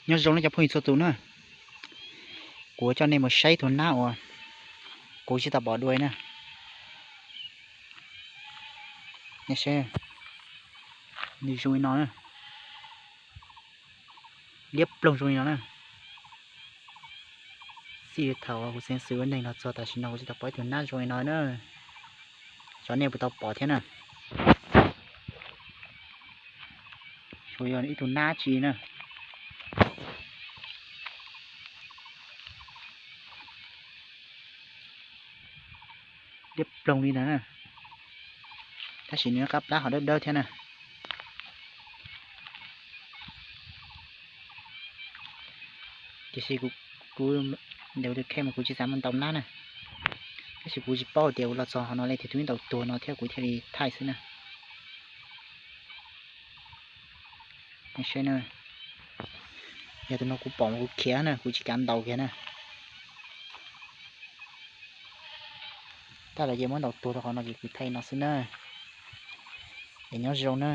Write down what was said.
Nyob zoo nej cov phooj ywg txhua tus na, kuv coj nej mus saib tus nab uas kuv tsis tau pom dua na. Nws zoo li no na, liab ploog zoo li no na. Txij li thaum kuv xeev xwm ua neeg los txog tam sim no kuv tsis tau pom ib tug nab zoo li no na. Xyov nej puas tau pom thiab na. Yog ib tug nab tsi na. Liab ploog li ntawd na. Tab sis nws qab plab ho dawb dawb thiab na. Tiam sis kuv, kuv, ntawm tus kheej mas kuv tsis xav mus ntaus nab na. Tab sis kuv tsis paub tias kuv los txog hauv no li thiaj tus ntaus tuag no thiab kuv thiaj li thaij xwb na. Saib na, yog tus no kuv pom mas kuv khiav na, kuv tsis kav ntaus kiag na. Tab lawv ces muab ntaus tuag rau qhov no ces kuv thaij no xwb na. Es nyob zoo na.